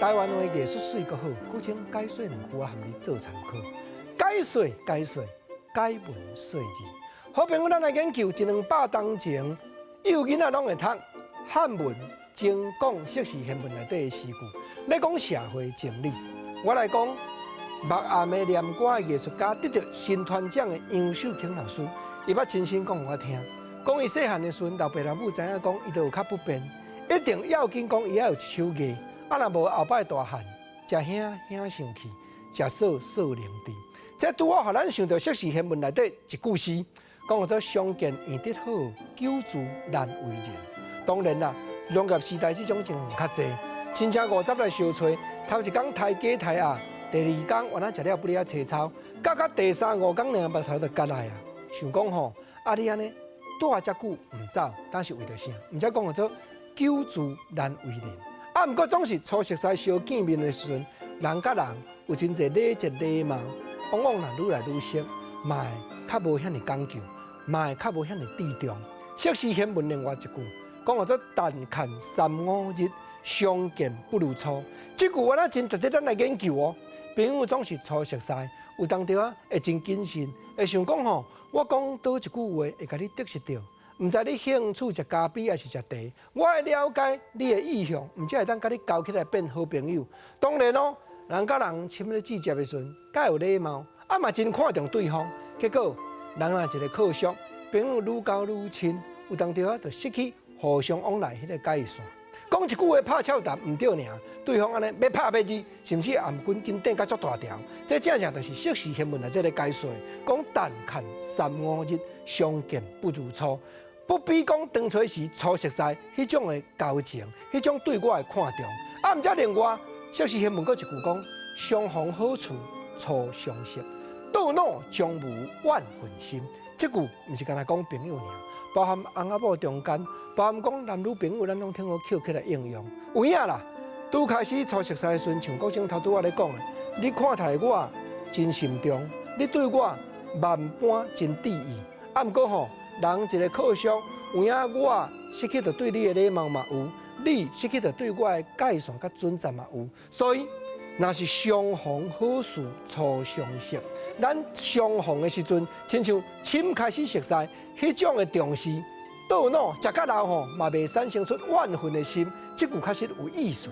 台灣話藝術媠閣好，閣請解說兩句仔，予你做參考。解說解說，解文說字。好朋友，咱來研究一兩百冬前，幼囡仔攏會讀漢文精講釋時獻文內底的詩句。咧講社會整理，我來講目暗的念歌藝術家得著新團獎的楊秀卿老師，伊捌親身講予我聽，講伊細漢的時陣，老爸老母知影講伊都有較不便，一定要緊講伊愛有一手藝。啊！若無後擺大漢，食兄兄生氣，食嫂嫂靈智。這拄好予咱想著釋時獻文內底一句詩，講做相見贏得好，久住難為人。當然啦，農業時代這種情況較濟，親像五十來相揣，頭一工刣雞刣鴨，第二工原來食了不離仔切草，到到第三五工兩目頭就結來啊。想講吼，啊你按呢蹛遮久毋走，但是為著啥？毋才講做久住難為人。啊，毋過總是初熟似相見面的時陣，人佮人有真濟禮節禮貌，往往若愈來愈熟，嘛會較無遐爾講究，嘛會較無遐爾注重。釋時獻文另外一句，講做但看三五日，相見不如初。這句話咱真值得咱來研究哦。朋友總是初熟似，有當時仔會真謹慎，會想講吼，我講佗一句話會共你得失著。毋知你興趣食咖啡還是食茶，我會了解你的意向，毋才會當佮你交起來變好朋友。當然咯，人佮人親咧接的時陣，較有禮貌，啊嘛真看重對方。結果人若一個靠熟，朋友愈交愈親，有當時仔就失去互相往來彼個界線。講一句話拍俏談毋對爾，對方按呢欲拍欲字，甚至頷頸緊轉甲足大條。這正正就是釋時獻文內底咧解說，講但看三五日，相見不如初。不比講當初時初熟似彼種的交情，彼種對我的看重。啊，毋才另外，釋時獻文閣一句講：相逢好處初相識，到老將無怨恨心。這句毋是干焦講朋友爾，包含翁仔某中間，包含講男女朋友，咱攏通好抾起來應用。有影啦，拄開始初熟似的時陣，像國生頭拄仔咧講的，你看待我真慎重，你對我萬般真注意。啊，毋過吼，人一個靠熟，有影我失去著對你的禮貌嘛有，你失去著對我的界線佮準則嘛有，所以若是相逢好事初相識，咱相逢的時陣，親像深開始熟似，彼種的重視，到老食較老吼，嘛袂產生出怨恨的心，這句確實有意思。